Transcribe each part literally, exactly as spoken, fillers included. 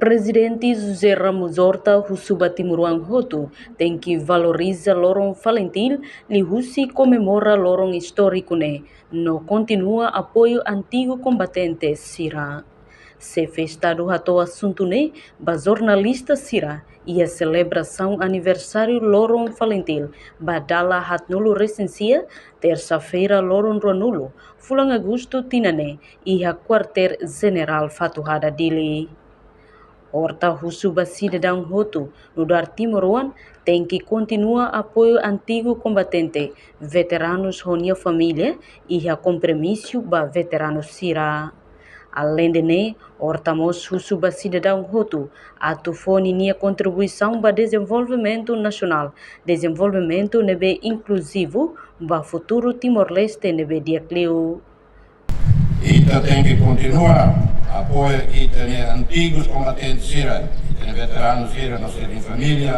Prezidente José Ramos Horta husu ba timoroan hotu tenke valoriza loron FALINTIL liuhusi komemora loron istóriku ne'e no kontinua apoiu antigu kombatente sira. Xefe Estadu hato'o asuntu ne'e ba jornalista sira iha selebrasaun aniversáriu loron FALINTIL ba dala haatnulu resin sia, tersa-feira loron ruanulu fulan Agostu tinan ne'e iha Kuartél Jenerál Fatuhada, Dili. Horta husu ba sidadaun hotu nu'udar timoroan tenke kontinua apoiu antigu kombatente, veteranus ho nia família iha kompromisu ba veteranus sira. Aleinde ne'e, Horta mós husu ba sidadaun hotu atu fó ninia kontribuisaun ba dezenvolvimentu nasionál, dezenvolvimentu ne'ebé inkluzivu ba futuru Timor-Leste ne'ebé di'ak liu. Ita tenke kontinua apoiu ita-nia antigus kombatente sira, ita-nia veteranus sira no sira-nia família.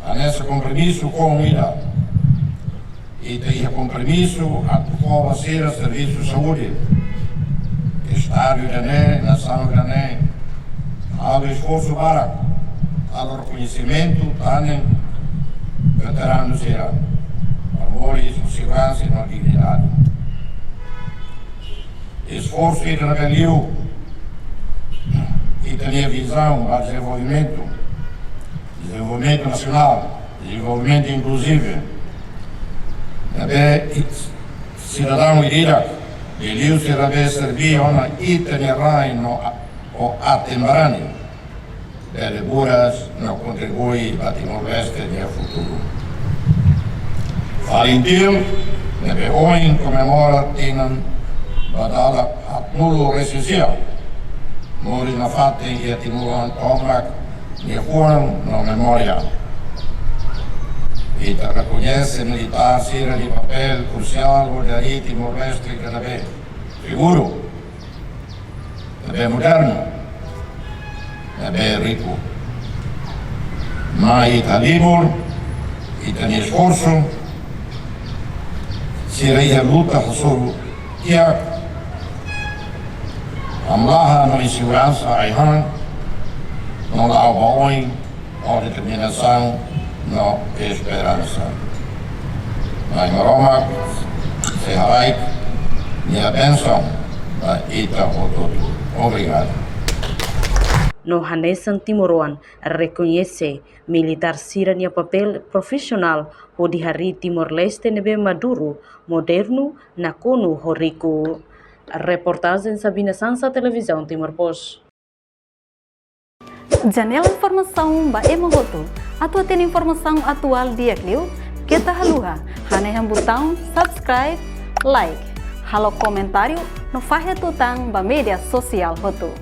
Hanesan kompromisu komún ida, ita iha kompromisu atu fó ba sira servisu saúde. Estadu ida-ne'e, nasaun ida-ne'e halo esforsu barak, halo rekoñesimentu tan ne'e veteranus sira, ba moris ho seguransa no dignidade. Esforsu ida-ne'e liu, ita-nia vizaun ba dezenvolvimentu, dezenvolvimentu nasionál, dezenvolvimentu inkluzivu, ne'ebé sidadaun ida-idak, liuliu sira ne'ebé serbí ona ita-nia rain no a-, ho aten-barani, bele buras no kontribui ba Timor-Leste nia futuru. FALINTIL ne'ebé ohin komemora tinan ba dala haatnulu resin sia, moris nafatin iha timoroan tomak nia fuan no memória. Ita rekoñese militár sira-nia papél krusiál hodi harii Timor-Leste ida ne'ebé seguru, ne'ebé modernu, ne'ebé riku. Mai ita halibur ita-nia esforsu, sira iha luta hasoru kiak, hamlaha no inseguransa ai-han, no la'o ba oin ho determinasaun no esperansa. Na'i Maromak sei haraik nia bensaun ba ita hotu-hotu. Obrigadu. No hanesan timoroan rekoñese militár sira-nia papél profisionál hodi harii Timor-Leste ne'ebé maduru, modernu, nakonu ho riku. Reportajen Sabina Sansa, Televizaun Timor Post. Janela informasaun ba ema hotu. Atu hatene informasaun atuál di'ak liu, keta haluha hanehan butaun subscribe, like, halo komentáriu no fahe tutan ba média sosiál hotu.